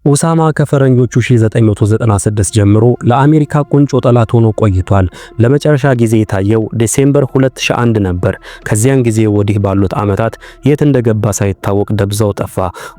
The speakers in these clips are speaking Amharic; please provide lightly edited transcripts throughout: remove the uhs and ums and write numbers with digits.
ኡሳማ ከፈረንጆቹ 1996 ጀምሮ ለአሜሪካ ቁንጮ ጠላት ሆኖ ቆይቷል። ለመጨረሻ ጊዜ የታየው December 2001 ነበር። ከዚያን ጊዜ ወዲህ ባሉት ዓመታት የት እንደገባ ሳይታወቅ ደብዛው ጠፋ።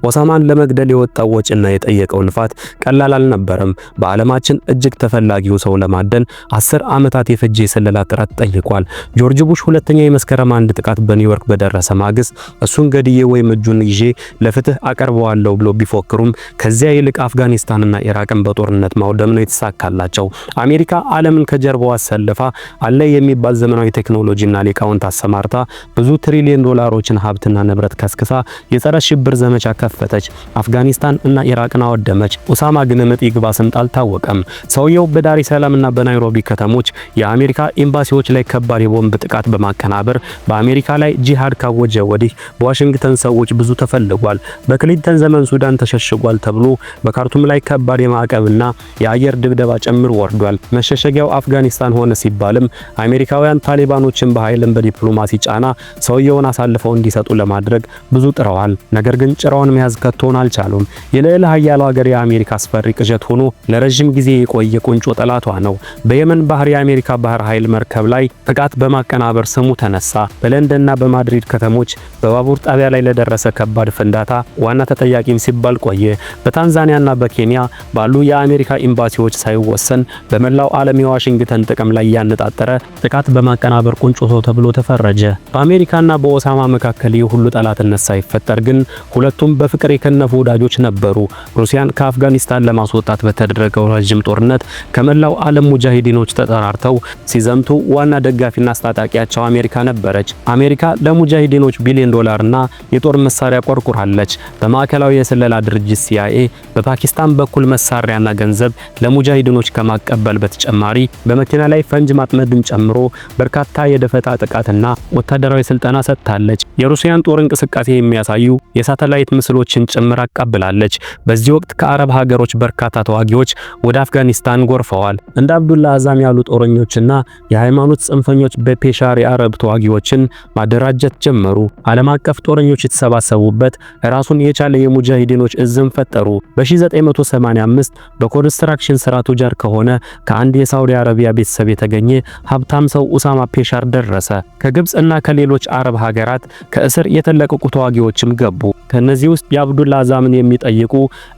ኦሳማን ለመግደል የወጣው ወጪና የጠየቀው ልፋት ቀላል አልነበረም። በዓለማችን እጅግ ተፈላጊው ሰው ለማደን 10 ዓመታት የፈጀ የስለላ ጥረት ጠይቋል። ጆርጅ ቡሽ ሁለተኛ የመስከረም አንድ ጥቃት በኒውዮርክ በደረሰ ማግስት እሱን ገድዬ ወይም እጁን ይዤ ለፍትህ አቀርበዋለሁ ብሎ ቢፎክሩም ከዚያ ይልቅ አፍጋኒስታንና ኢራቅን በጦርነት ማውደም ነው የተሳካላቸው። አሜሪካ ዓለምን ከጀርባዋ አሰልፋ አለ የሚባል ዘመናዊ ቴክኖሎጂና ሊቃውንት አሰማርታ ብዙ ትሪሊዮን ዶላሮችን ሀብትና ንብረት ከስክሳ የጸረ ሽብር ዘመቻ ከፈተች። አፍጋኒስታን እና ኢራቅን አወደመች። ኡሳማ ግን ምጥ ይግባ ስምጥ አልታወቀም። ሰውየው በዳር ሰላምና በናይሮቢ ከተሞች የአሜሪካ ኤምባሲዎች ላይ ከባድ የቦምብ ጥቃት በማቀናበር በአሜሪካ ላይ ጂሃድ ካወጀ ወዲህ በዋሽንግተን ሰዎች ብዙ ተፈልጓል። በክሊንተን ዘመን ሱዳን ተሸሽጓል ተብሎ በካርቱም ላይ ከባድ የማዕቀብና የአየር ድብደባ ጭምር ወርዷል። መሸሸጊያው አፍጋኒስታን ሆነ ሲባልም አሜሪካውያን ታሊባኖችን በኃይልም በዲፕሎማሲ ጫና ሰውየውን አሳልፈው እንዲሰጡ ለማድረግ ብዙ ጥረዋል። ነገር ግን ጭራውን መያዝ ከቶውን አልቻሉም። የልዕለ ኃያሉ ሀገር የአሜሪካ አስፈሪ ቅዠት ሆኖ ለረጅም ጊዜ የቆየ ቁንጮ ጠላቷ ነው። በየመን ባህር የአሜሪካ ባህር ኃይል መርከብ ላይ ጥቃት በማቀናበር ስሙ ተነሳ። በለንደንና በማድሪድ ከተሞች በባቡር ጣቢያ ላይ ለደረሰ ከባድ ፍንዳታ ዋና ተጠያቂም ሲባል ቆየ። በታንዛኒያና በኬንያ ባሉ የአሜሪካ ኤምባሲዎች ሳይወሰን በመላው ዓለም የዋሽንግተን ጥቅም ላይ ያነጣጠረ ጥቃት በማቀናበር ቁንጮ ሰው ተብሎ ተፈረጀ። በአሜሪካና በኦሳማ መካከል ይህ ሁሉ ጠላትነት ሳይፈጠር ግን ሁለቱም በፍቅር የከነፉ ወዳጆች ነበሩ። ሩሲያን ከአፍጋኒስታን ለማስወጣት በተደረገው ረጅም ጦርነት ከመላው ዓለም ሙጃሂዲኖች ተጠራርተው ሲዘምቱ ዋና ደጋፊና አስታጣቂያቸው አሜሪካ ነበረች። አሜሪካ ለሙጃሂዲኖች ቢሊዮን ዶላርና የጦር መሳሪያ ቆርቁራለች። በማዕከላዊ የስለላ ድርጅት ሲአይኤ በፓኪስታን በኩል መሳሪያና ገንዘብ ለሙጃሂዲኖች ከማቀበል በተጨማሪ በመኪና ላይ ፈንጅ ማጥመድን ጨምሮ በርካታ የደፈጣ ጥቃትና ወታደራዊ ስልጠና ሰጥታለች። የሩሲያን ጦር እንቅስቃሴ የሚያሳዩ የሳተላይት ምስሎችን ጭምር አቀብላለች። በዚህ ወቅት ከአረብ ሀገሮች በርካታ ተዋጊዎች ወደ አፍጋኒስታን ጎርፈዋል። እንደ አብዱላ አዛም ያሉ ጦረኞችና የሃይማኖት ጽንፈኞች በፔሻር የአረብ ተዋጊዎችን ማደራጀት ጀመሩ። ዓለም አቀፍ ጦረኞች የተሰባሰቡበት ራሱን የቻለ የሙጃሂዲኖች እዝም ፈጠሩ። በ1985 በኮንስትራክሽን ስራ ቱጃር ከሆነ ከአንድ የሳውዲ አረቢያ ቤተሰብ የተገኘ ሀብታም ሰው ኡሳማ ፔሻር ደረሰ። ከግብጽ እና ከሌሎች አረብ ሀገራት ከእስር የተለቀቁ ተዋጊዎችም ገቡ። ከነዚህ ውስጥ የአብዱላ አዛምን የሚጠይቁ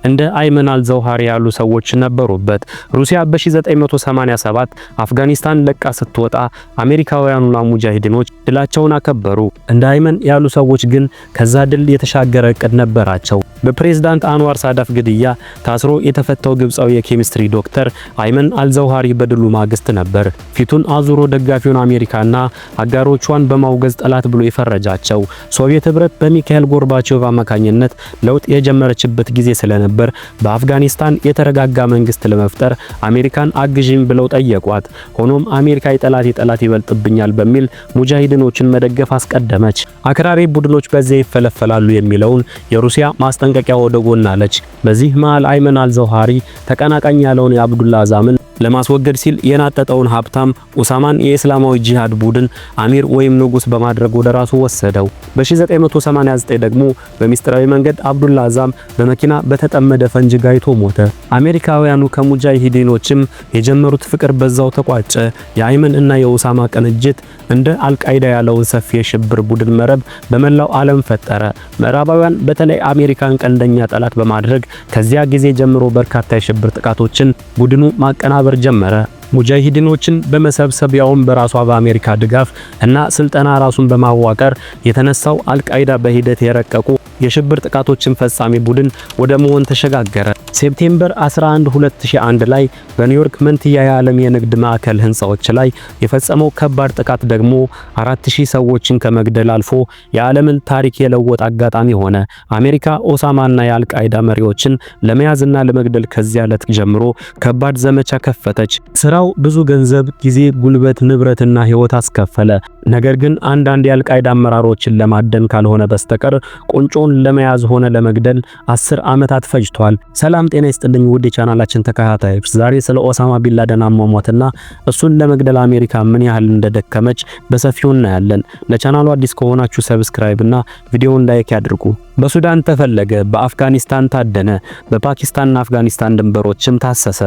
እንደ አይመን አልዘውሃሪ ያሉ ሰዎች ነበሩበት። ሩሲያ በ1987 አፍጋኒስታን ለቃ ስትወጣ አሜሪካውያኑና ሙጃሂዲኖች ድላቸውን አከበሩ። እንደ አይመን ያሉ ሰዎች ግን ከዛ ድል የተሻገረ እቅድ ነበራቸው። በፕሬዝዳንት አንዋር ሳዳት ግድያ ታስሮ የተፈታው ግብጻዊ የኬሚስትሪ ዶክተር አይመን አልዘውሃሪ በድሉ ማግስት ነበር ፊቱን አዙሮ ደጋፊውን አሜሪካና አጋሮቿን በማውገዝ ጠላት ብሎ የፈረጃቸው። ሶቪየት ህብረት በሚካኤል ጎርባቾቭ አማካኝነት ለውጥ የጀመረችበት ጊዜ ስለነበር በአፍጋኒስታን የተረጋጋ መንግስት ለመፍጠር አሜሪካን አግዥኝ ብለው ጠየቋት። ሆኖም አሜሪካ የጠላት የጠላት ይበልጥብኛል በሚል ሙጃሂድኖችን መደገፍ አስቀደመች። አክራሪ ቡድኖች በዚያ ይፈለፈላሉ የሚለውን የሩሲያ ማስጠንቀቂያ ወደ ጎን አለች። በዚህ መሃል አይመን አልዘውሃሪ ተቀናቃኝ ያለውን የአብዱላ አዛምን ለማስወገድ ሲል የናጠጠውን ሀብታም ኡሳማን የእስላማዊ ጂሃድ ቡድን አሚር ወይም ንጉስ በማድረግ ወደ ራሱ ወሰደው። በ1989 ደግሞ በሚስጥራዊ መንገድ አብዱላ አዛም በመኪና በተጠመደ ፈንጅ ጋይቶ ሞተ። አሜሪካውያኑ ከሙጃሂዲኖችም የጀመሩት ፍቅር በዛው ተቋጨ። የአይመን እና የኡሳማ ቅንጅት እንደ አልቃይዳ ያለውን ሰፊ የሽብር ቡድን መረብ በመላው ዓለም ፈጠረ። ምዕራባውያን በተለይ አሜሪካን ቀንደኛ ጠላት በማድረግ ከዚያ ጊዜ ጀምሮ በርካታ የሽብር ጥቃቶችን ቡድኑ ማቀናበር ጀመረ። ሙጃሂዲኖችን በመሰብሰብ ያውም በራሷ በአሜሪካ ድጋፍ እና ስልጠና ራሱን በማዋቀር የተነሳው አልቃይዳ በሂደት የረቀቁ የሽብር ጥቃቶችን ፈጻሚ ቡድን ወደ መሆን ተሸጋገረ። September 11 2001 ላይ በኒውዮርክ መንትያ የዓለም የንግድ ማዕከል ህንፃዎች ላይ የፈጸመው ከባድ ጥቃት ደግሞ 4000 ሰዎችን ከመግደል አልፎ የዓለምን ታሪክ የለወጠ አጋጣሚ ሆነ። አሜሪካ ኦሳማና የአልቃይዳ መሪዎችን ለመያዝና ለመግደል ከዚያ ዕለት ጀምሮ ከባድ ዘመቻ ከፈተች። ስራው ብዙ ገንዘብ፣ ጊዜ፣ ጉልበት፣ ንብረትና ህይወት አስከፈለ። ነገር ግን አንዳንድ የአልቃይዳ አመራሮችን ለማደን ካልሆነ በስተቀር ቁንጮን ለመያዝ ሆነ ለመግደል 10 ዓመታት ፈጅቷል። ሰላም ጤና ይስጥልኝ ውድ የቻናላችን ተከታታዮች፣ ዛሬ ስለ ኦሳማ ቢንላደን አሟሟትና እሱን ለመግደል አሜሪካ ምን ያህል እንደደከመች በሰፊው እናያለን። ለቻናሉ አዲስ ከሆናችሁ subscribe እና ቪዲዮውን like ያድርጉ። በሱዳን ተፈለገ፣ በአፍጋኒስታን ታደነ፣ በፓኪስታንና አፍጋኒስታን ድንበሮችም ታሰሰ።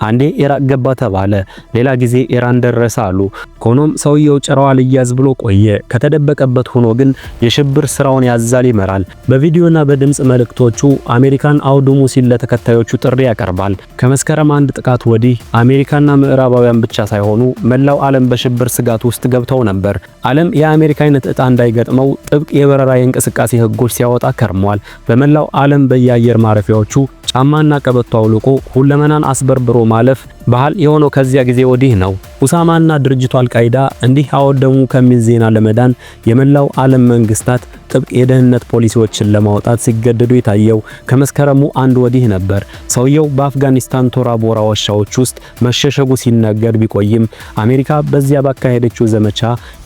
አንዴ ኢራቅ ገባ ተባለ፣ ሌላ ጊዜ ኢራን ደረሰ አሉ። ሆኖም ሰውየው ጭራው አልያዝ ብሎ ቆየ። ከተደበቀበት ሆኖ ግን የሽብር ስራውን ያዛል፣ ይመራል። በቪዲዮና በድምጽ መልእክቶቹ አሜሪካን አውድሙ ሲል ለተከታዮቹ ጥሪ ያቀርባል። ከመስከረም 1 ጥቃት ወዲህ አሜሪካና ምዕራባውያን ብቻ ሳይሆኑ መላው ዓለም በሽብር ስጋት ውስጥ ገብተው ነበር። ዓለም የአሜሪካ አይነት ዕጣ እንዳይገጥመው ጥብቅ የበረራ የእንቅስቃሴ ህጎች ሲያወጣ ከርሟል። በመላው ዓለም በየአየር ማረፊያዎቹ ጫማና ቀበቶ አውልቆ ሁለመናን አስበርብሮ ማለፍ ባህል የሆነው ከዚያ ጊዜ ወዲህ ነው። ኡሳማና ድርጅቱ አልቃይዳ እንዲህ አወደሙ ከሚል ዜና ለመዳን የመላው ዓለም መንግስታት ጥብቅ የደህንነት ፖሊሲዎችን ለማውጣት ሲገደዱ የታየው ከመስከረሙ 1 ወዲህ ነበር። ሰውየው በአፍጋኒስታን ቶራ ቦራ ዋሻዎች ውስጥ መሸሸጉ ሲነገር ቢቆይም አሜሪካ በዚያ ባካሄደችው ዘመቻ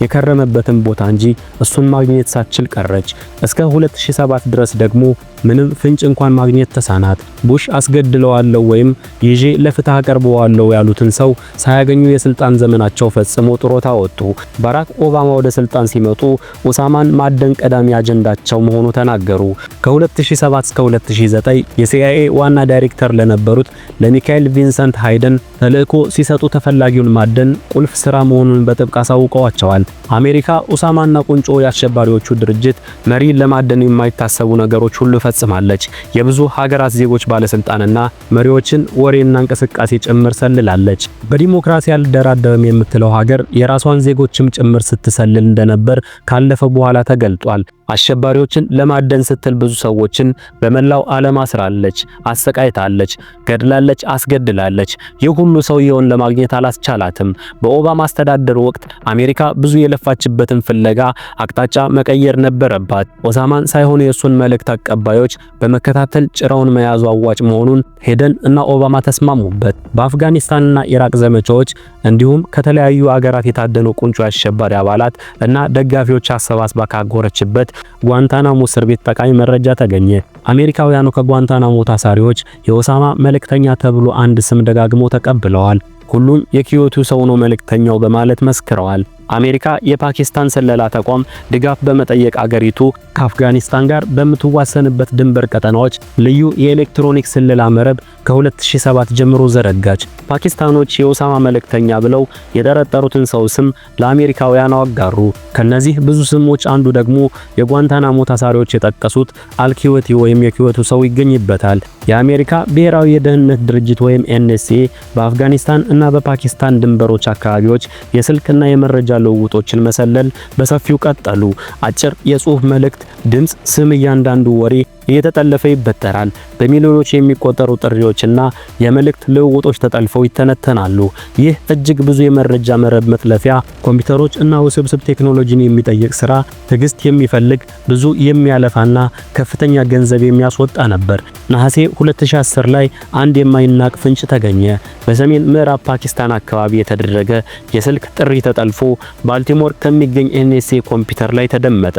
የከረመበትን ቦታ እንጂ እሱን ማግኘት ሳትችል ቀረች። እስከ 2007 ድረስ ደግሞ ምንም ፍንጭ እንኳን ማግኘት ተሳናት። ቡሽ አስገድለዋለሁ ወይም ይዤ ለፍትህ አቀርበዋለሁ ያሉትን ሰው ሳያገኙ የስልጣን ዘመናቸው ፈጽሞ ጡረታ ወጡ። ባራክ ኦባማ ወደ ስልጣን ሲመጡ ኡሳማን ማደን ቀዳሚ አጀንዳቸው መሆኑ ተናገሩ። ከ2007 እስከ 2009 የሲአይኤ ዋና ዳይሬክተር ለነበሩት ለሚካኤል ቪንሰንት ሃይደን ተልእኮ ሲሰጡ ተፈላጊውን ማደን ቁልፍ ስራ መሆኑን በጥብቅ አሳውቀዋቸዋል። አሜሪካ ኡሳማና ቁንጮ የአሸባሪዎቹ ድርጅት መሪ ለማደን የማይታሰቡ ነገሮች ሁሉ ፈጽማለች። የብዙ ሀገራት ዜጎች ባለስልጣንና መሪዎችን ወሬና እንቅስቃሴ ጭምር ሰልላለች። በዲሞክራሲ አልደራደርም የምትለው ሀገር የራሷን ዜጎችም ጭምር ስትሰልል እንደነበር ካለፈ በኋላ ተገልጧል። አሸባሪዎችን ለማደን ስትል ብዙ ሰዎችን በመላው ዓለም አስራለች፣ አሰቃይታለች፣ ገድላለች፣ አስገድላለች። ይህ ሁሉ ሰውየውን ለማግኘት አላስቻላትም። በኦባማ አስተዳደር ወቅት አሜሪካ ብዙ የለፋችበትን ፍለጋ አቅጣጫ መቀየር ነበረባት። ኦሳማን ሳይሆን የእሱን መልእክት አቀባዮች በመከታተል ጭራውን መያዙ አዋጭ መሆኑን ሄደን እና ኦባማ ተስማሙበት። በአፍጋኒስታንና ኢራቅ ዘመቻዎች እንዲሁም ከተለያዩ አገራት የታደኑ ቁንጮ አሸባሪ አባላት እና ደጋፊዎች አሰባስባ ካጎረችበት ጓንታናሞ እስር ቤት ጠቃሚ መረጃ ተገኘ። አሜሪካውያኑ ከጓንታናሞ ታሳሪዎች የኦሳማ መልእክተኛ ተብሎ አንድ ስም ደጋግሞ ተቀብለዋል። ሁሉም የኪዮቱ ሰው ነው መልእክተኛው በማለት መስክረዋል። አሜሪካ የፓኪስታን ስለላ ተቋም ድጋፍ በመጠየቅ አገሪቱ ከአፍጋኒስታን ጋር በምትዋሰንበት ድንበር ቀጠናዎች ልዩ የኤሌክትሮኒክ ስለላ መረብ ከ2007 ጀምሮ ዘረጋች። ፓኪስታኖች የኦሳማ መልእክተኛ ብለው የጠረጠሩትን ሰው ስም ለአሜሪካውያን አጋሩ። ከነዚህ ብዙ ስሞች አንዱ ደግሞ የጓንታናሞ ታሳሪዎች የጠቀሱት አልኪወቲ ወይም የኪዮቱ ሰው ይገኝበታል። የአሜሪካ ብሔራዊ የደህንነት ድርጅት ወይም ኤንኤስኤ በአፍጋኒስታን እና በፓኪስታን ድንበሮች አካባቢዎች የስልክና የመረጃ ልውውጦችን መሰለል በሰፊው ቀጠሉ። አጭር የጽሁፍ መልእክት፣ ድምጽ፣ ስም፣ እያንዳንዱ ወሬ እየተጠለፈ ይበጠራል። በሚሊዮኖች የሚቆጠሩ ጥሪዎችና የመልእክት ልውውጦች ተጠልፈው ይተነተናሉ። ይህ እጅግ ብዙ የመረጃ መረብ መጥለፊያ ኮምፒውተሮች እና ውስብስብ ቴክኖሎጂን የሚጠይቅ ስራ ትዕግስት የሚፈልግ፣ ብዙ የሚያለፋና ከፍተኛ ገንዘብ የሚያስወጣ ነበር። ነሐሴ 2010 ላይ አንድ የማይናቅ ፍንጭ ተገኘ። በሰሜን ምዕራብ ፓኪስታን አካባቢ የተደረገ የስልክ ጥሪ ተጠልፎ ባልቲሞር ከሚገኝ ኤንኤስኤ ኮምፒውተር ላይ ተደመጠ።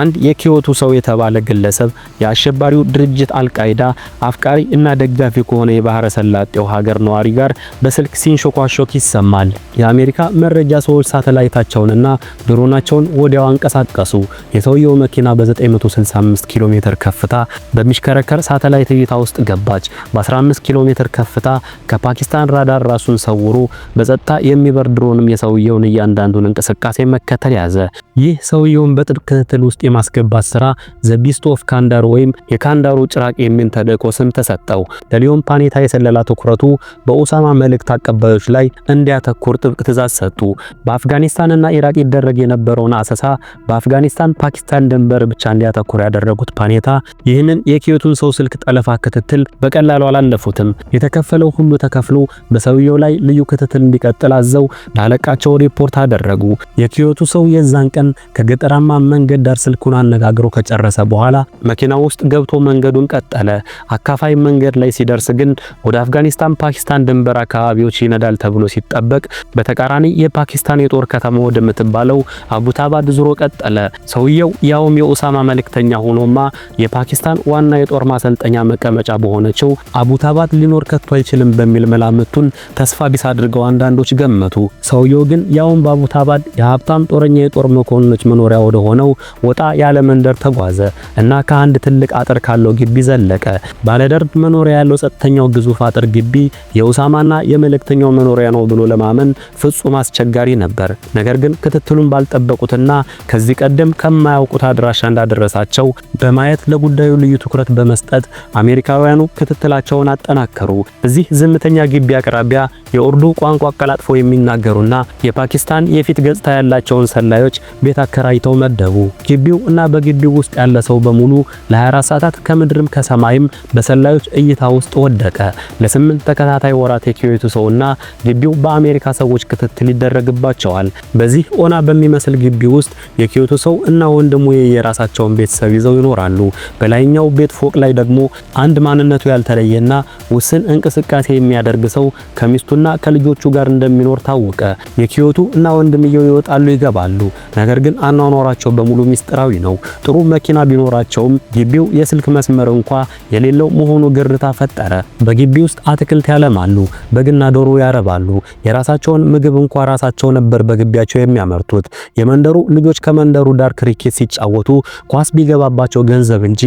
አንድ የኪዮቱ ሰው የተባለ ግለሰብ የአሸባሪው ድርጅት አልቃይዳ አፍቃሪ እና ደጋፊ ከሆነ የባህረ ሰላጤው ሀገር ነዋሪ ጋር በስልክ ሲንሾኳሾክ ይሰማል። የአሜሪካ መረጃ ሰዎች ሳተላይታቸውንና ድሮናቸውን ወዲያው አንቀሳቀሱ። የሰውየው መኪና በ965 ኪሎ ሜትር ከፍታ በሚሽከረከር ሳተላይት እይታ ውስጥ ገባች። በ15 ኪሎ ሜትር ከፍታ ከፓኪስታን ራዳር ራሱን ሰውሮ በጸጥታ የሚበር ድሮንም የሰውየውን እያንዳንዱን እንቅስቃሴ መከተል ያዘ። ይህ ሰውየውን በጥብቅ ክትትል ውስጥ የማስገባት ስራ The Beast of Kandahar ወይም የካንዳሩ ጭራቅ የሚል ተልእኮ ስም ተሰጠው። ለሊዮን ፓኔታ የስለላ ትኩረቱ በኦሳማ መልእክት አቀባዮች ላይ እንዲያተኩር ጥብቅ ትዕዛዝ ሰጡ። በአፍጋኒስታንና ኢራቅ ይደረግ የነበረውን አሰሳ በአፍጋኒስታን ፓኪስታን ድንበር ብቻ እንዲያተኩር ያደረጉት ፓኔታ ይህንን የኪዮቱን ሰው ስልክ ጠለፋ ክትትል በቀላሉ አላለፉትም። የተከፈለው ሁሉ ተከፍሎ በሰውየው ላይ ልዩ ክትትል እንዲቀጥል አዘው ለአለቃቸው ሪፖርት አደረጉ። አደረጉ። የኪዮቱ ሰው የዛን ቀን ከገጠራማ መንገድ ዳር ስልኩን አነጋግሮ ከጨረሰ በኋላ መኪና ውስጥ ገብቶ መንገዱን ቀጠለ። አካፋይ መንገድ ላይ ሲደርስ ግን ወደ አፍጋኒስታን ፓኪስታን ድንበር አካባቢዎች ይነዳል ተብሎ ሲጠበቅ በተቃራኒ የፓኪስታን የጦር ከተማ ወደምትባለው አቡታባድ ዙሮ ቀጠለ። ሰውየው ያውም የኡሳማ መልእክተኛ ሆኖማ የፓኪስታን ዋና የጦር ማሰልጠኛ መቀመጫ በሆነችው አቡታባድ ሊኖር ከቶ አይችልም በሚል መላምቱን ተስፋ ቢስ አድርገው አንዳንዶች ገመቱ። ሰውየው ግን ያውም በአቡታባድ የሀብታም ጦረኛ የጦር መኮንኖች መኖሪያ ወደ ሆነው ወጣ ያለ መንደር ተጓዘ እና ከአንድ ትልቅ አጥር ካለው ግቢ ዘለቀ። ባለደርብ መኖሪያ ያለው ጸጥተኛው ግዙፍ አጥር ግቢ የኡሳማና የመልእክተኛው መኖሪያ ነው ብሎ ለማመን ፍጹም አስቸጋሪ ነበር። ነገር ግን ክትትሉን ባልጠበቁትና ከዚህ ቀደም ከማያውቁት አድራሻ እንዳደረሳቸው በማየት ለጉዳዩ ልዩ ትኩረት በመስጠት አሜሪካውያኑ ክትትላቸውን አጠናከሩ። እዚህ ዝምተኛ ግቢ አቅራቢያ የኡርዱ ቋንቋ አቀላጥፈው የሚናገሩና የፓኪስታን የፊት ገጽታ ያላቸውን ሰላዮች ቤት አከራይተው መደቡ። ግቢው እና በግቢው ውስጥ ያለ ሰው በሙሉ ለ24 ሰዓታት ከምድርም ከሰማይም በሰላዮች እይታ ውስጥ ወደቀ። ለ8 ተከታታይ ወራት የኩዌቱ ሰውና ግቢው በአሜሪካ ሰዎች ክትትል ይደረግባቸዋል። በዚህ ኦና በሚመስል ግቢ ውስጥ የኩዌቱ ሰው እና ወንድሙ የየራሳቸውን ቤተሰብ ይዘው ይኖራሉ። በላይኛው ቤት ፎቅ ላይ ደግሞ አንድ ማንነቱ ያልተለየና ውስን እንቅስቃሴ የሚያደርግ ሰው ከሚስቱና ከልጆቹ ጋር እንደሚኖር ታወቀ። የኪዮቱ እና ወንድምየው ይወጣሉ ይገባሉ። ነገር ግን አኗኗራቸው በሙሉ ሚስጥራዊ ነው። ጥሩ መኪና ቢኖራቸውም ግቢው የስልክ መስመር እንኳ የሌለው መሆኑ ግርታ ፈጠረ። በግቢ ውስጥ አትክልት ያለማሉ፣ በግና ዶሮ ያረባሉ። የራሳቸውን ምግብ እንኳ ራሳቸው ነበር በግቢያቸው የሚያመርቱት። የመንደሩ ልጆች ከመንደሩ ዳር ክሪኬት ሲጫወቱ ኳስ ቢገባባቸው ገንዘብ እንጂ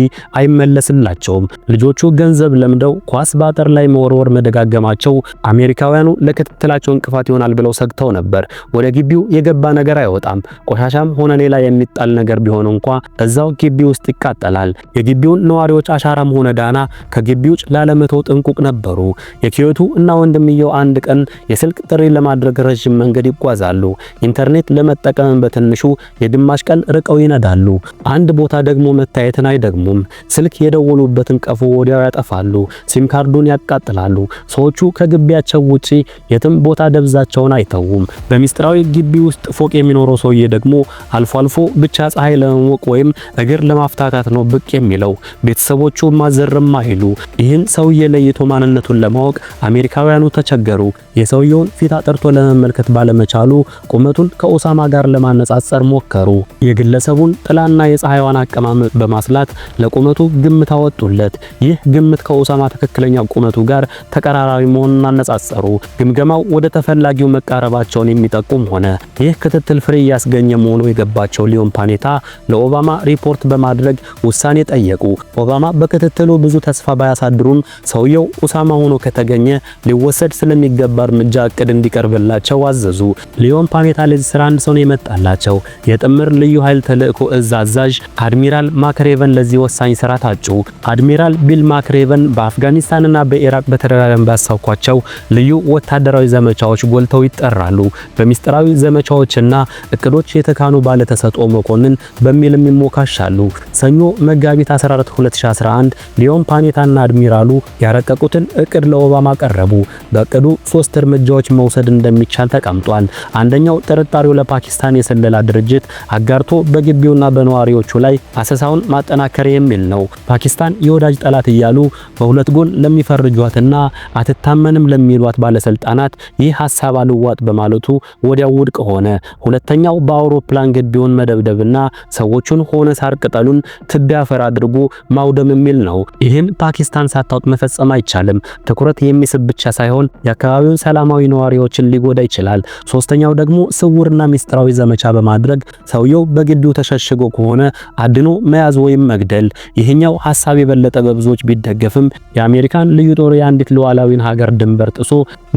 አይመለስላቸውም። ልጆቹ ገንዘብ ለምደው ኳስ በአጥር ላይ መወርወር መደጋገማቸው አሜሪካውያኑ ለክትትላቸው እንቅፋት ይሆናል ብለው ሰግተው ነበር። ወደ ግቢው የገባ ነገር አይወጣም። ቆሻሻም ሆነ ሌላ የሚጣል ነገር ቢሆን እንኳ እዛው ግቢ ውስጥ ይቃጠላል። የግቢውን ነዋሪዎች አሻራም ሆነ ዳና ከግቢው ውጭ ላለመተው ጥንቁቅ ነበሩ። የኪዮቱ እና ወንድምየው አንድ ቀን የስልክ ጥሪ ለማድረግ ረዥም መንገድ ይጓዛሉ። ኢንተርኔት ለመጠቀም በትንሹ የግማሽ ቀን ርቀው ይነዳሉ። አንድ ቦታ ደግሞ መታየትን አይደግሙም። ስልክ የደወሉበትን ቀፎ ወዲያው ያጠፋሉ። ሲም ካርዱን ያቃጥላሉ። ሰዎቹ ከግቢያቸው ውጪ የትም ቦታ ደብዛቸውን አይተውም። በሚስጥራዊ ግቢ ውስጥ ፎቅ የሚኖረው ሰውዬ ደግሞ አልፎ አልፎ ብቻ ፀሐይ ለመሞቅ ወይም እግር ለማፍታታት ነው ብቅ የሚለው። ቤተሰቦቹ ማዘርም አይሉ። ይህን ሰውዬ ለይቶ ማንነቱን ለማወቅ አሜሪካውያኑ ተቸገሩ። የሰውየውን ፊት አጥርቶ ለመመልከት ባለመቻሉ ቁመቱን ከኦሳማ ጋር ለማነጻጸር ሞከሩ። የግለሰቡን ጥላና የፀሐይዋን አቀማመጥ በማስላት ለቁመቱ ግምት አወጡለት። ይህ ግምት ከኦሳማ ትክክለኛ ቁመቱ ጋር ተቀራራቢ መሆኑን አነጻጸሩ። ግምገማው ወደ ተፈላጊው መቃረባቸውን የሚጠቁም ሆነ። ይህ ክትትል ፍሬ እያስገኘ መሆኑ የገባቸው ሊዮን ፓኔታ ለኦባማ ሪፖርት በማድረግ ውሳኔ ጠየቁ። ኦባማ በክትትሉ ብዙ ተስፋ ባያሳድሩም ሰውየው ኡሳማ ሆኖ ከተገኘ ሊወሰድ ስለሚገባ እርምጃ እቅድ እንዲቀርብላቸው አዘዙ። ሊዮን ፓኔታ ለዚህ ስራ አንድ ሰው ነው የመጣላቸው። የጥምር ልዩ ኃይል ተልእኮ እዝ አዛዥ አድሚራል ማክሬቨን ለዚህ ወሳኝ ስራ ታጩ። አድሚራል ቢል ማክሬቨን በአፍጋኒስታንና በኢራቅ በተደጋጋሚ ባሳኳቸው ልዩ ወታደራዊ ዘመቻዎች ጎልተው ይጠራሉ። በሚስጥራዊ ዘመቻዎችና እቅዶች የተካኑ ባለተሰጥኦ መኮንን በሚልም ይሞካሻሉ። ሰኞ መጋቢት 14 2011 ሊዮን ፓኔታና አድሚራሉ ያረቀቁትን እቅድ ለኦባማ ቀረቡ። በእቅዱ ሶስት እርምጃዎች መውሰድ እንደሚቻል ተቀምጧል። አንደኛው ጥርጣሬው ለፓኪስታን የስለላ ድርጅት አጋርቶ በግቢውና በነዋሪዎቹ ላይ አሰሳውን ማጠናከር የሚል ነው። ፓኪስታን የወዳጅ ጠላት እያሉ በሁለት ጎን ለሚፈርጇትና አትታመንም ለሚሏት ባለስልጣናት ይህ ሐሳብ አልዋጥ በማለቱ ወዲያው ውድቅ ሆነ። ሁለተኛው በአውሮፕላን ግቢውን መደብደብና ሰዎቹን ሆነ ሳር ቅጠሉን ትቢያ አፈር አድርጎ ማውደም የሚል ነው። ይህን ፓኪስታን ሳታውቅ መፈጸም አይቻልም። ትኩረት የሚስብ ብቻ ሳይሆን የአካባቢውን ሰላማዊ ነዋሪዎችን ሊጎዳ ይችላል። ሶስተኛው ደግሞ ስውርና ሚስጥራዊ ዘመቻ በማድረግ ሰውየው በግቢው ተሸሽጎ ከሆነ አድኖ መያዝ ወይም መግደል። ይህኛው ሐሳብ የበለጠ በብዙዎች ቢደገፍም የአሜሪካን ልዩ ጦር የአንዲት ሉዓላዊን ሀገር ድንበር ጥሶ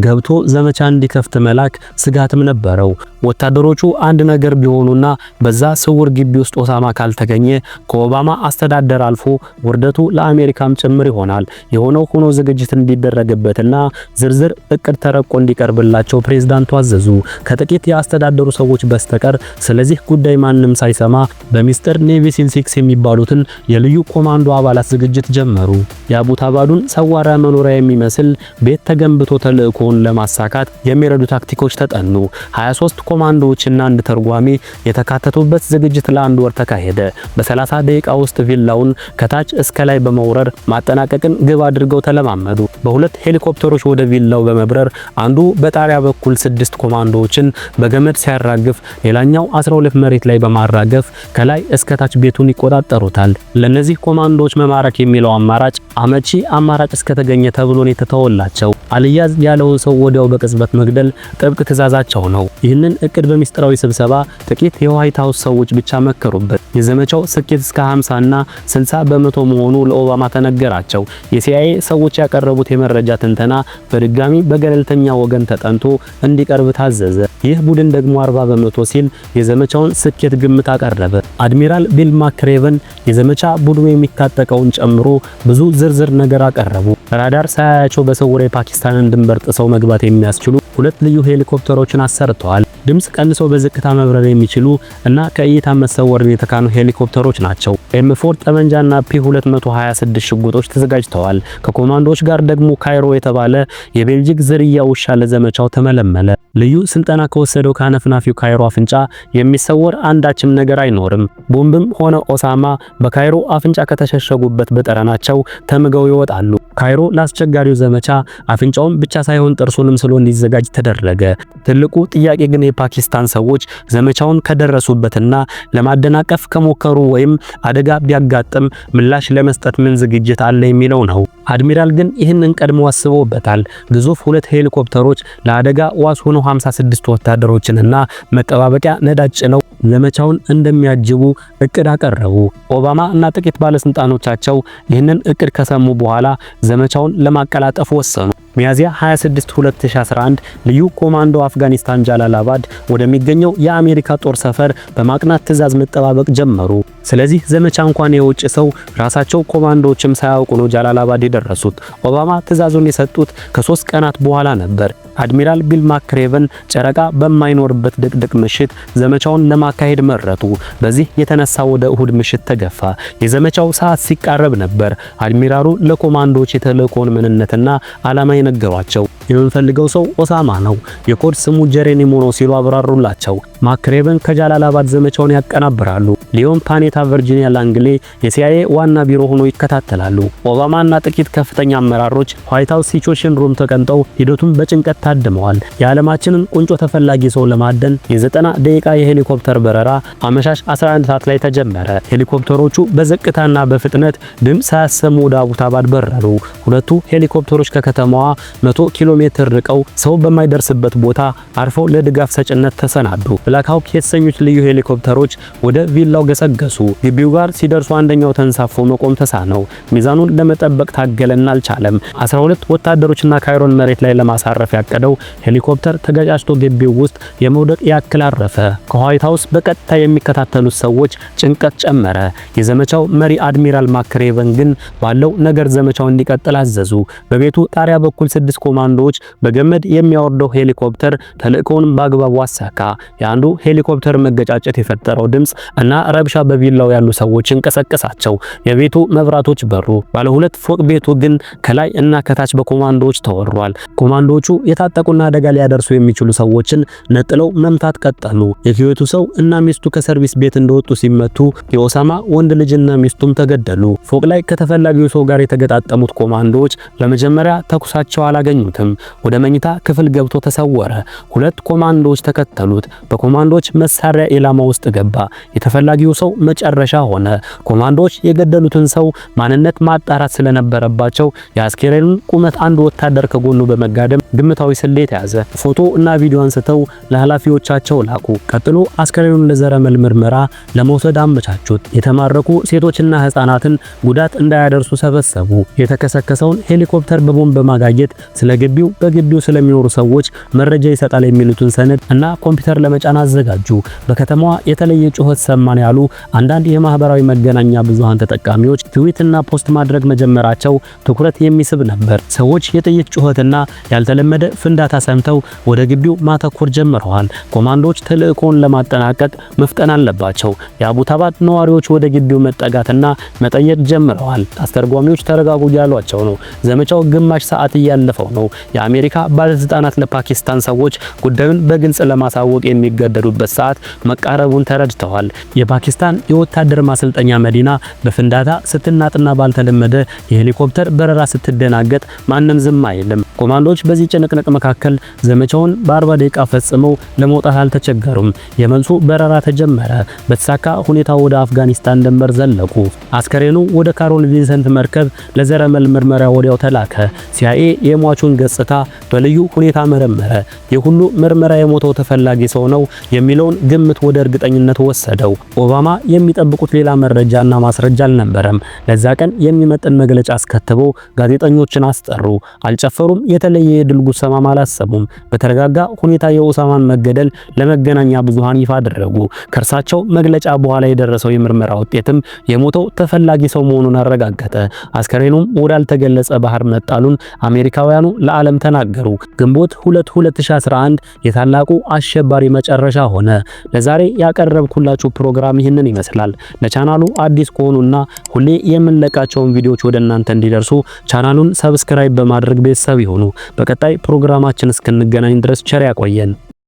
ገብቶ ዘመቻ እንዲከፍት መላክ ስጋትም ነበረው። ወታደሮቹ አንድ ነገር ቢሆኑና በዛ ስውር ግቢ ውስጥ ኦሳማ ካልተገኘ ከኦባማ አስተዳደር አልፎ ውርደቱ ለአሜሪካም ጭምር ይሆናል። የሆነው ሆኖ ዝግጅት እንዲደረግበትና ዝርዝር እቅድ ተረቆ እንዲቀርብላቸው ፕሬዝዳንቱ አዘዙ። ከጥቂት የአስተዳደሩ ሰዎች በስተቀር ስለዚህ ጉዳይ ማንም ሳይሰማ በሚስጥር Navy SEAL 6 የሚባሉትን የልዩ ኮማንዶ አባላት ዝግጅት ጀመሩ። የአቡታባዱን ሰዋራ መኖሪያ የሚመስል ቤት ተገንብቶ ተልእኮውን ለማሳካት የሚረዱ ታክቲኮች ተጠኑ። 23 ኮማንዶዎችና አንድ ተርጓሚ የተካተቱበት ዝግጅት ለአንድ ወር ተካሄደ። በ30 ደቂቃ ውስጥ ቪላውን ከታች እስከ ላይ በመውረር ማጠናቀቅን ግብ አድርገው ተለማመዱ። በሁለት ሄሊኮፕተሮች ወደ ቪላው በመብረር አንዱ በጣሪያ በኩል 6 ኮማንዶዎችን በገመድ ሲያራግፍ፣ ሌላኛው 12 መሬት ላይ በማራገፍ ከላይ እስከ ታች ቤቱን ይቆጣጠሩታል። ለነዚህ ኮማንዶዎች መማረክ የሚለው አማራጭ አመቺ አማራጭ እስከተገኘ ተብሎ ነው የተተወላቸው። አልያዝ ያለውን ሰው ወዲያው በቅጽበት መግደል ጥብቅ ትዕዛዛቸው ነው። ይህንን እቅድ በሚስጥራዊ ስብሰባ ጥቂት የዋይት ሃውስ ሰዎች ብቻ መከሩበት። የዘመቻው ስኬት እስከ 50 እና 60% መሆኑ ለኦባማ ተነገራቸው። የሲአይኤ ሰዎች ያቀረቡት የመረጃ ትንተና በድጋሚ በገለልተኛ ወገን ተጠንቶ እንዲቀርብ ታዘዘ። ይህ ቡድን ደግሞ 40% ሲል የዘመቻውን ስኬት ግምት አቀረበ። አድሚራል ቢል ማክሬቨን የዘመቻ ቡድኑ የሚታጠቀውን ጨምሮ ብዙ ዝርዝር ነገር አቀረቡ። ራዳር ሳያያቸው በስውር የፓኪስታንን ድንበር ጥሰው መግባት የሚያስችሉ ሁለት ልዩ ሄሊኮፕተሮችን አሰርተዋል። ድምጽ ቀንሰው በዝቅታ መብረር የሚችሉ እና ከእይታ መሰወርን የተካኑ ሄሊኮፕተሮች ናቸው። M4 ጠመንጃና P226 ሽጉጦች ተዘጋጅተዋል። ከኮማንዶዎች ጋር ደግሞ ካይሮ የተባለ የቤልጂክ ዝርያ ውሻ ለዘመቻው ተመለመለ። ልዩ ስልጠና ከወሰደው ከአነፍናፊው ካይሮ አፍንጫ የሚሰወር አንዳችም ነገር አይኖርም። ቦምብም ሆነ ኦሳማ በካይሮ አፍንጫ ከተሸሸጉበት በጠረናቸው ተምገው ይወጣሉ። ካይሮ ለአስቸጋሪው ዘመቻ አፍንጫውን ብቻ ሳይሆን ጥርሱንም ስሎ እንዲዘጋጅ ተደረገ። ትልቁ ጥያቄ ግን የፓኪስታን ሰዎች ዘመቻውን ከደረሱበትና ለማደናቀፍ ከሞከሩ ወይም አደጋ ቢያጋጥም ምላሽ ለመስጠት ምን ዝግጅት አለ የሚለው ነው። አድሚራል ግን ይህንን ቀድሞ አስበውበታል። ግዙፍ ሁለት ሄሊኮፕተሮች ለአደጋ ዋስ ሆነው 56 ወታደሮችንና መጠባበቂያ ነዳጅ ጭነው ዘመቻውን እንደሚያጅቡ እቅድ አቀረቡ። ኦባማ እና ጥቂት ባለስልጣኖቻቸው ይህንን እቅድ ከሰሙ በኋላ ዘመቻውን ለማቀላጠፍ ወሰኑ። ሚያዚያ 26 2011 ልዩ ኮማንዶ አፍጋኒስታን ጃላላባድ ወደሚገኘው የአሜሪካ ጦር ሰፈር በማቅናት ትዕዛዝ መጠባበቅ ጀመሩ። ስለዚህ ዘመቻ እንኳን የውጭ ሰው ራሳቸው ኮማንዶዎችም ሳያውቁ ነው ጃላላባድ የደረሱት። ኦባማ ትዕዛዙን የሰጡት ከ3 ቀናት በኋላ ነበር። አድሚራል ቢል ማክሬቨን ጨረቃ በማይኖርበት ድቅድቅ ምሽት ዘመቻውን ለማካሄድ መረጡ። በዚህ የተነሳ ወደ እሁድ ምሽት ተገፋ። የዘመቻው ሰዓት ሲቃረብ ነበር አድሚራሉ ለኮማንዶዎች የተልእኮውን ምንነትና ዓላማ የነገሯቸው። የምንፈልገው ሰው ኦሳማ ነው፣ የኮድ ስሙ ጀሬኒሞ ነው ሲሉ አብራሩላቸው። ማክሬቨን ከጃላላባድ ዘመቻውን ያቀናብራሉ። ሊዮን ፓኔታ ቨርጂኒያ ላንግሌ የሲአይኤ ዋና ቢሮ ሆኖ ይከታተላሉ። ኦባማ እና ጥቂት ከፍተኛ አመራሮች ዋይት ሃውስ Situation Room ተቀምጠው ሂደቱን በጭንቀት ታድመዋል። የዓለማችንን ቁንጮ ተፈላጊ ሰው ለማደን የ90 ደቂቃ የሄሊኮፕተር በረራ አመሻሽ 11 ሰዓት ላይ ተጀመረ። ሄሊኮፕተሮቹ በዝቅታና በፍጥነት ድምፅ ሳያሰሙ ወደ አቡታባድ በረሩ። ሁለቱ ሄሊኮፕተሮች ከከተማዋ 100 ኪሎ ሜትር ርቀው ሰው በማይደርስበት ቦታ አርፈው ለድጋፍ ሰጭነት ተሰናዱ። ብላክ ሃውክ የተሰኙት ልዩ ሄሊኮፕተሮች ወደ ቪላው ገሰገሱ። ግቢው ጋር ሲደርሱ አንደኛው ተንሳፎ መቆም ተሳነው። ሚዛኑን ለመጠበቅ ታገለና አልቻለም። 12 ወታደሮችና ካይሮን መሬት ላይ ለማሳረፍ ያቀደው ሄሊኮፕተር ተገጫጭቶ ግቢው ውስጥ የመውደቅ ያክል አረፈ። ከዋይት ሃውስ በቀጥታ የሚከታተሉት ሰዎች ጭንቀት ጨመረ። የዘመቻው መሪ አድሚራል ማክሬቨን ግን ባለው ነገር ዘመቻው እንዲቀጥል አዘዙ። በቤቱ ጣሪያ በኩል ስድስት ኮማንዶዎች በገመድ የሚያወርደው ሄሊኮፕተር ተልእኮውን በአግባቡ አሳካ። የአንዱ ሄሊኮፕተር መገጫጨት የፈጠረው ድምጽ እና ረብሻ በቪላው ያሉ ሰዎችን ቀሰቀሳቸው። የቤቱ መብራቶች በሩ። ባለ ሁለት ፎቅ ቤቱ ግን ከላይ እና ከታች በኮማንዶዎች ተወሯል። ኮማንዶዎቹ የታጠቁና አደጋ ሊያደርሱ የሚችሉ ሰዎችን ነጥለው መምታት ቀጠሉ። የኩዌቱ ሰው እና ሚስቱ ከሰርቪስ ቤት እንደወጡ ሲመቱ የኦሳማ ወንድ ልጅና ሚስቱም ተገደሉ። ፎቅ ላይ ከተፈላጊው ሰው ጋር የተገጣጠሙት ኮማንዶዎች በመጀመሪያ ተኩሳቸው አላገኙትም። ወደ መኝታ ክፍል ገብቶ ተሰወረ። ሁለት ኮማንዶዎች ተከተሉት። በኮማንዶዎች መሳሪያ ኢላማ ውስጥ ገባ። የተፈላጊው ሰው መጨረሻ ሆነ። ኮማንዶዎች የገደሉትን ሰው ማንነት ማጣራት ስለነበረባቸው የአስከሬኑን ቁመት አንድ ወታደር ከጎኑ በመጋደም ግምታዊ ስሌት ያዘ። ፎቶ እና ቪዲዮ አንስተው ለኃላፊዎቻቸው ላኩ። ቀጥሎ አስከሬኑን ለዘረመል ምርመራ ለመውሰድ አመቻቹት። የተማረኩ ሴቶችና ህፃናትን ጉዳት እንዳያደርሱ ሰበሰቡ። የተከሰከሰውን ሄሊኮፕተር በቦምብ በማጋየት ስለ ግቢው፣ በግቢው ስለሚኖሩ ሰዎች መረጃ ይሰጣል የሚሉትን ሰነድ እና ኮምፒውተር ለመጫን አዘጋጁ። በከተማዋ የተለየ ጩኸት ሰማን ያሉ አንዳንድ የማህበራዊ መገናኛ ብዙሃን ተጠቃሚዎች ትዊት እና post ማድረግ መጀመራቸው ትኩረት የሚስብ ነበር። ሰዎች የጥይት ጩኸትና ያልተለመደ ፍንዳታ ሰምተው ወደ ግቢው ማተኮር ጀምረዋል። ኮማንዶዎች ተልእኮውን ለማጠናቀቅ መፍጠን አለባቸው። የአቡታባድ ነዋሪዎች ወደ ግቢው መጠጋትና መጠየቅ ጀምረዋል። አስተርጓሚዎች ተረጋጉ እያሏቸው ነው። ዘመቻው ግማሽ ሰዓት እያለፈው ነው። የአሜሪካ ባለስልጣናት ለፓኪስታን ሰዎች ጉዳዩን በግልጽ ለማሳወቅ የሚገደዱበት ሰዓት መቃረቡን ተረድተዋል። የፓኪስታን የወታደር ማሰልጠኛ መዲና በፍንዳታ ስትናጥና ባልተለመደ የሄሊኮፕተር በረራ ስትደናገጥ ማንም ዝም አይልም። ኮማንዶዎች በዚህ ጭንቅንቅ መካከል ዘመቻውን በ40 ደቂቃ ፈጽመው ለመውጣት አልተቸገሩም። የመልሱ በረራ ተጀመረ። በተሳካ ሁኔታ ወደ አፍጋኒስታን ድንበር ዘለቁ። አስከሬኑ ወደ ካሮል ቪንሰንት መርከብ ለዘረመል ምርመራ ወዲያው ተላከ። ሲአይኤ የሟቹን ገጽታ በልዩ ሁኔታ መረመረ። የሁሉ ምርመራ የሞተው ተፈላጊ ሰው ነው የሚለውን ግምት ወደ እርግጠኝነት ወሰደው። ኦባማ የሚጠብቁት ሌላ መረጃና ማስረጃ አልነበረም። ለዛ ቀን የሚመጥን መግለጫ አስከትበው ጋዜጠኞችን አስጠሩ። አልጨፈሩም፣ የተለየ የድል ጉሰማም አላሰቡም። በተረጋጋ ሁኔታ የኦሳማን መገደል ለመገናኛ ብዙሃን ይፋ አደረጉ። ከእርሳቸው መግለጫ በኋላ የደረሰው የምርመራ ውጤትም የሞተው ተፈላጊ ሰው መሆኑን አረጋገጠ። አስከሬኑም ወዳልተገለጸ ባህር መጣሉን አሜሪካውያኑ ለዓለም ተናገሩ። ግንቦት 2 2011 የታላቁ አሸባሪ መጨረሻ ሆነ። ለዛሬ ያቀረብኩላችሁ ፕሮግራም ይህንን ይመስላል። ለቻናሉ አዲስ ከሆኑና ሁሌ የምንለቃቸውን ቪዲዮዎች ወደ እናንተ እንዲደርሱ ቻናሉን subscribe በማድረግ ቤተሰብ ይሁኑ። በቀጣይ ፕሮግራማችን እስክንገናኝ ድረስ ቸር ያቆየን።